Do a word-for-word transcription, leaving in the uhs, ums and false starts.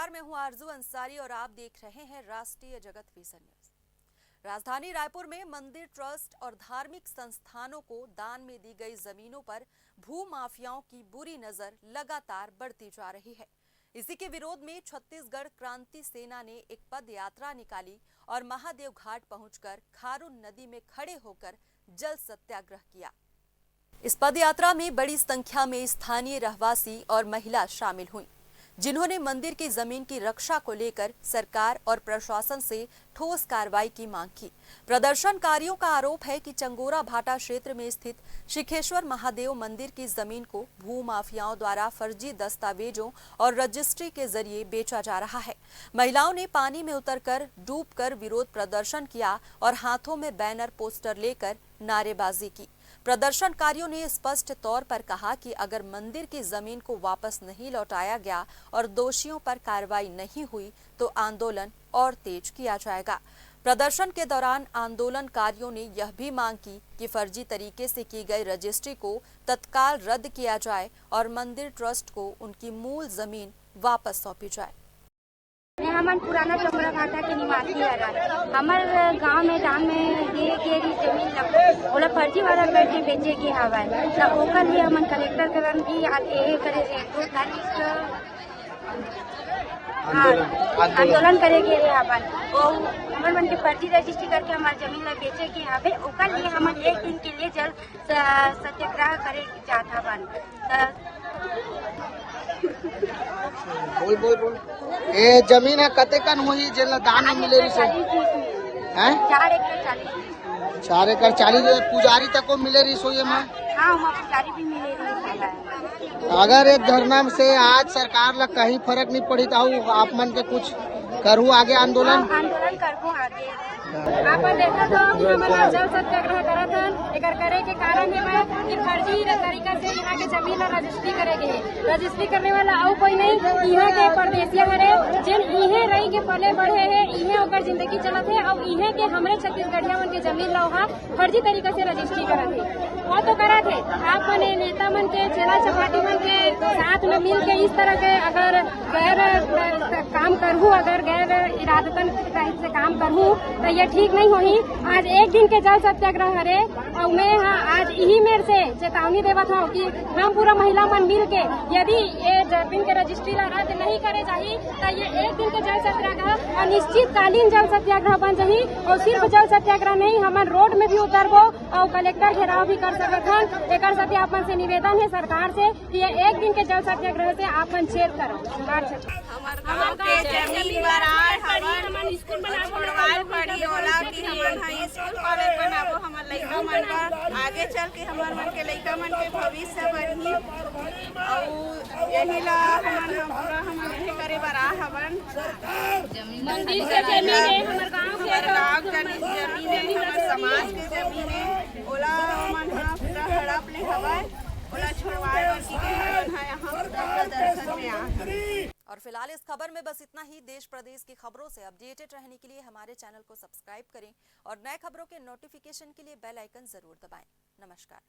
नमस्कार, मैं हूं आरजू अंसारी और आप देख रहे हैं राष्ट्रीय जगत विजन न्यूज। राजधानी रायपुर में मंदिर ट्रस्ट और धार्मिक संस्थानों को दान में दी गई जमीनों पर भू माफियाओं की बुरी नजर लगातार बढ़ती जा रही है। इसी के विरोध में छत्तीसगढ़ क्रांति सेना ने एक पद यात्रा निकाली और महादेव घाट पहुंचकर खारून नदी में खड़े होकर जल सत्याग्रह किया। इस पदयात्रा में बड़ी संख्या में स्थानीय रहवासी और महिला शामिल हुईं, जिन्होंने मंदिर की जमीन की रक्षा को लेकर सरकार और प्रशासन से ठोस कार्रवाई की मांग की। प्रदर्शनकारियों का आरोप है कि चंगोरा भाटा क्षेत्र में स्थित शिखेश्वर महादेव मंदिर की जमीन को भू माफियाओं द्वारा फर्जी दस्तावेजों और रजिस्ट्री के जरिए बेचा जा रहा है। महिलाओं ने पानी में उतरकर, डूबकर विरोध प्रदर्शन किया और हाथों में बैनर पोस्टर लेकर नारेबाजी की। प्रदर्शनकारियों ने स्पष्ट तौर पर कहा कि अगर मंदिर की जमीन को वापस नहीं लौटाया गया और दोषियों पर कार्रवाई नहीं हुई, तो आंदोलन और तेज किया जाएगा। प्रदर्शन के दौरान आंदोलनकारियों ने यह भी मांग की कि फर्जी तरीके से की गई रजिस्ट्री को तत्काल रद्द किया जाए और मंदिर ट्रस्ट को उनकी मूल जमीन वापस सौंपी जाए। हमन पुराना चमरा भाटा के निवासी हरन। हमर गांव में दान में दिए गे रही जमीन ला ओला फर्जी वाला करके बेचे गे हवय, त ओकर लिए हमन कलेक्टर करन भी आ-, एहे करे रहे, दो तारीख हाँ, आंदोलन करे गे रहे हवन। वो हमर मन के फर्जी रजिस्ट्री करके हमार जमीन ला बेचे गे हवे, ओकर लिए हमन एक दिन के लिए जल स-, सत्याग्रह करे जात हवन। त बोल बोल बोल। ए जमीन ह कतेकन होही जेला दान में मिले रिहिस? चालीस बीस में। हैं? चार एकड़ चालीस बीस। चार एकड़ चालीस पुजारी तक को मिले रिहिस होही एमा। हाँ, वहाँ पुजारी भी मिले रही है। अगर एक धरना से आज सरकार ला कहीं फर्क नहीं पड़ी तो आप मन के कुछ करू आगे आंदोलन? आंदोलन करबो आगे। आप देखत हो कि हमन आज जल सत्याग्रह करत हन। एकर करे के कारण हे कि फर्जी तरीका से यहाँ के जमीन ला रजिस्ट्री करे गे हे। रजिस्ट्री करने वाला अउ कोई नहीं, यहाँ के परदेसिया हरे, जेन इहे रही के पले बढ़े हे, इहे ओकर जिंदगी चलत हे अउ इहे के हमरे छत्तीसगढ़िया मन के जमीन ला ओहा फर्जी तरीका से रजिस्ट्री करत हे। वो तो करत हे, आप मन नेता मन के, चेला चपाटी मन के साथ में मिल के इस तरह के अगर गैर काम करहू, अगर गैर इरादतन से काम करहू, तो ये ठीक नहीं होही। आज एक दिन के जल सत्याग्रह हरे अउ मैं हा आज इही मेर से चेतावनी देवत हूँ कि हम पूरा महिला मन मिल के यदि ये जमीन के रजिस्ट्री ला रद्द नहीं करे जाही, तो ये एक दिन के जल सत्याग्रह अनिश्चितकालीन जल सत्याग्रह बन जाही। और सिर्फ जल सत्याग्रह नहीं, हमन रोड में भी उतरबो और कलेक्टर घेराव भी कर सकत हन। एकर सेती आप मन से निवेदन हे सरकार से कि ये एक दिन के जल सत्याग्रह से आप मन छेद करो। हमार छेद। हमर गांव के जमीन बर आए हवन, हमन स्कूल बनाबो, छोड़वाए पड़ी ओला कि हमन ह स्कूल कॉलेज बनाबो, हमर लइका मन बर आगे चल के हमर मन के लइका मन के भविष्य बनही। अउ यही ला हमन ह पूरा हमन यही करे बर आ हवन। मंदिर के जमीन है, हमर गांव के हमर गांव के जमीन है, हमर समाज के जमीन है, ओला हमन ह पूरा हड़प ले हवन, ओला छोड़वाए बर कि हमन ह यहाँ प्रदर्शन में आ हवन। और फिलहाल इस खबर में बस इतना ही। देश प्रदेश की खबरों से अपडेटेड रहने के लिए हमारे चैनल को सब्सक्राइब करें और नए खबरों के नोटिफिकेशन के लिए बेल आइकन जरूर दबाएं। नमस्कार।